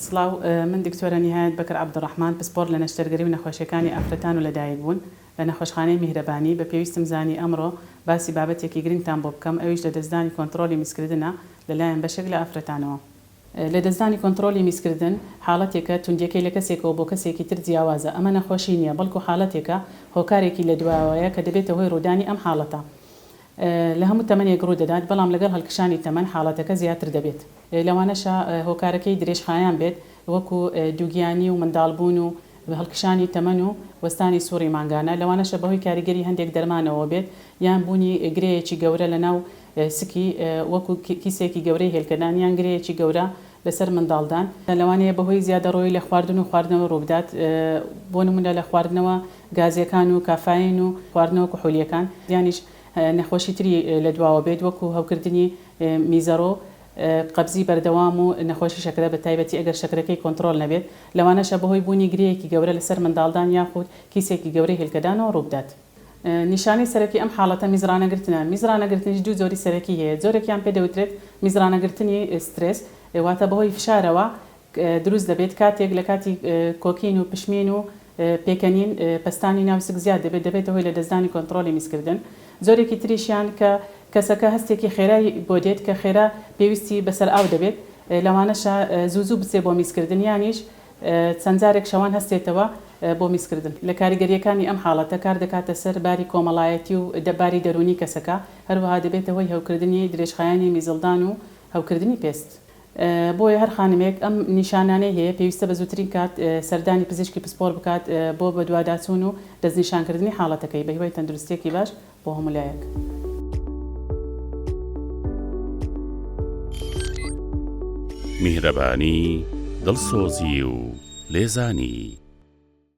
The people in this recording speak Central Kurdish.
سڵاو، من دکتۆرە نیهایەت بەکر عەبدولڕەحمان پسپۆڕ لە نەشتەرگەری و نەخۆشیەکانی ئافرەتان و لەدایکبوون لە نەخۆشخانەی میهرەبانی، بە پێویستم زانی ئەمڕۆ باسی بابەتێکی گرنگتان بۆ بکەم ئەویش لەدەستدانی کۆنتڕۆلی میزکردنە لەلایەن بەشێک لە ئافرەتانەوە. لەدەستدانی کۆنتڕۆلی میزکردن حاڵەتێکە توندیەکەی لە کەسێکەوە بۆ کەسێکی تر جیاوازە، ئەمە نەخۆشی نییە بەڵکو حاڵەتێکە هۆکارێکی لەدواوەیە کە دەبێتە هۆی ڕوودانی ئەم حاڵەتە. لە هەموو تەمەنێک ڕوودەدات، بەڵام لەگەڵ هەڵکشانی تەمەن حاڵەتەکە زیاتر دەبێت. لەوانەشە هۆکارەکەی درێژخایەن بێت وەکو دووگیانی و منداڵبوون و هەڵکشانی تەمەن و وەستانی سوڕی مانگانە، لەوانەشە بەهۆی کاریگەری هەندێک دەرمانەوە بێت یان بوونی گرێیەکی گەورە لەناو سکی وەکو کیسێکی گەورەی هێلکەدان یان گرێیەکی گەورە لەسەر منداڵدان. لەوانەیە بەهۆی زیادەڕۆیی لە خواردن و خواردنەوە ڕووبدات، بۆ نموونە لە خواردنەوە گازییەکان و کافاین و خواردنەوە کحولییەکان، یانیش نەخۆشی تری لە دواوە بێت وەکو هەوکردنی میزەڕۆ، قەبزی بەردەوام و نەخۆشی شەکرە بە تایبەتی ئەگەر شەکرەکەی کۆنتڕۆڵ نەبێت، لەوانەشە بەهۆی بوونی گرێیەکی گەورە لەسەر منداڵدان یاخود کیسێکی گەورەی هێلکەدانەوە ڕووبدات. نیشانەی سەرەکی ئەم حاڵەتە میزڕانەگرتنە، میزڕانەگرتنیش دوو جۆری سەرەکی هەیە، جۆرێکیان پێ دەوترێت میزڕانەگرتنی سترێس، واتە بەهۆی فشارەوە دروست دەبێت کاتێک لە کاتی کۆکین و پشمین و پێکەنین پەستانی ناو سک زیاد دەبێت دەبێتە هۆی لەدەستدانی کۆنتڕۆڵی میزکردن، جۆرێکی تریشیان کە کەسەکە هەستێکی خێرای بۆ دێت کە خێرا پێویستی بە سەرئاو دەبێت لەوانەشە زوو زوو بچێ بۆ میزکردن یانیش چەند جارێک شەوان هەستێتەوە بۆ میزکردن. لە کاریگەرییەکانی ئەم حاڵەتە کار دەکاتە سەر باری کۆمەڵایەتی و باری دەروونی کەسەکە، هەروەها دەبێتە هۆی هەوکردنی درێژخایەنی میزڵدان و هەوکردنی پێست. بۆیە هەر خانمێک ئەم نیشانانەی هەیە پێویستە بە زووترین کات سەردانی پزیشکی پسپۆڕ بکات بۆ بەدواداچوون و دەستنیشانکردنی حاڵەتەکەی بەهیوای تەندروستییەکی باش بۆ هەموو لایەک. میهرەبانی، دڵسۆزی و لێزانی.